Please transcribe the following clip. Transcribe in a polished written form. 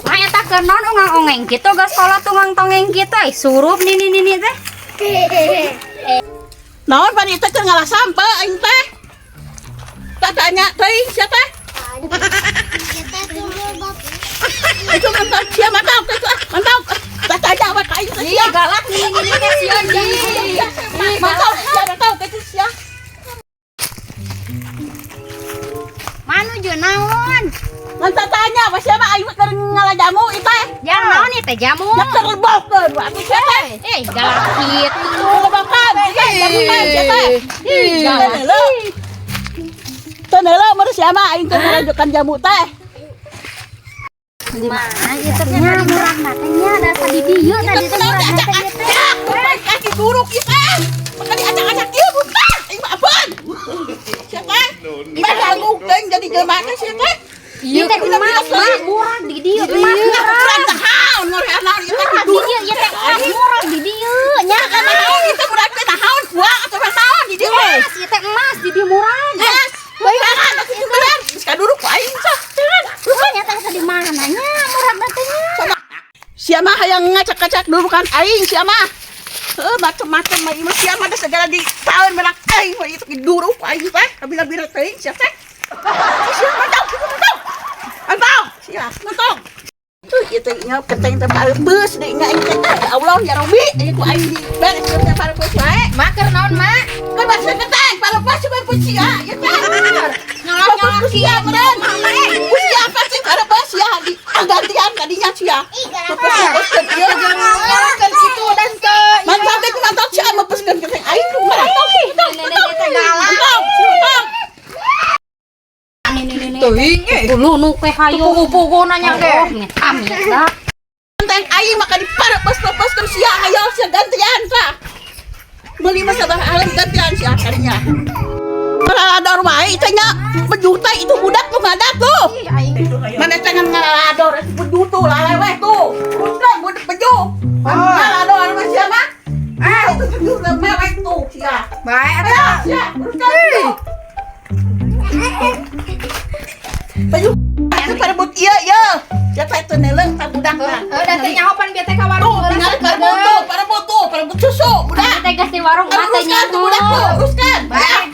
Mak, eta keur naon ongang-ongeng kitu, gas kolot tunggang tongeng kitu, ai surup nini nini teh? Naon pan ieu teh, keur ngalah sampeu aing teh. Tak tanya teuing sia teh. Kita tunggu bapak. Itu mantap sia, mantap itu, ah, mantap. Tak tanya we ka aing teh sia. Galak nini nini teh sieun ih. Mantap sia, mantap itu sia. Manuju naon? Mantap tanya we sia mah, aing mah keur ngalah jamu ieu teh. Jang naon ieu teh jamu? Ya keur lebokeun we atuh sia teh. Eh, galak kitu. Lebokan sia jamu teh sia teh. Ih, galak. Teu neuleu meureun sia mah aing keur ngarajukan jamu teh. Di mana ieu teh nya murah teh nya, da di dieu tadi teh murah teh ieu teh. Acak-acak kaki buruk ieu teh. Maka diacak-acak ieu bukan. Aing mah apaan? Sia teh. Mah ganggu teuing jadi jelema teh sia teh. Ieu teh emas, mah murah di dieu, emas murah. Murah naon, murah naon ieu teh? Murah di dieu ieu teh, emas murah di dieu nya. Naon ieu teh murah teh, naon buang atau naon di dieu? Emas ieu teh, emas di dieu murah. Emas. Bayaran atuh itu bener. Geus kaduruk ku aing sah. Nya teh di mana nya murah teh nya? Sia mah hayang ngacak-ngacak durukan aing sia mah. Heuh, macem-macem mah ieu mah sia mah da segala di taun menak aing mah itu duruk ku aing teh. Kabila-bila teuing sia teh. Sia mantap, mantap. Mantap, sia mantap. Tuh ieu teh nya keteng teh parebeus deui nya aing teh. Ya Allah ya Rabbi, ieu ku aing di beres teh parebeus wae. Mak, keur naon, Mak? Kan bahasa keteng parebeus cuma ku sia ieu teh. Nyolok-nyolok Ku sia meureun. Ku sia pasti parebeus sia di gantian tadinya sia. Mepes-mepeskeun ieu. Nyalakan situ dan ke Mantap deh, mantap sia mepeskeun keteng aing ku mantap. Nenek teh galak. Mantap, mantap. Teuing eh. Dulu nu teh hayu. Pugu-pugu nanya ge. Amit dah. Keteng aing maka diparepes-pepeskeun sia, hayo sia gantian tah. Meuli mah sabaraha alam gantian sia kadinya. Ngalador wae teh nya, bejuh teh itu budak tuh ngadak tuh. Mana teh ngan ngalador itu bejuh tuh laleweh tuh. Teruskeun budak bejuh. Ngalador mah sia mah. Ah, itu bejuh mewek tuh sia. Bae Ayo, atuh. sia, teruskeun bejuh. Bejuh itu parebut ieu ieu. Sia teh teu neuleung ka budak mah. Heuh, da teh nyaho pan bieu teh ka warung Tuh, heula tinggal parebut tuh, parebut tuh, parebut susu, budak. Teh geus di warung mah teh Teruskan tuh budak tuh, teruskan. Bae.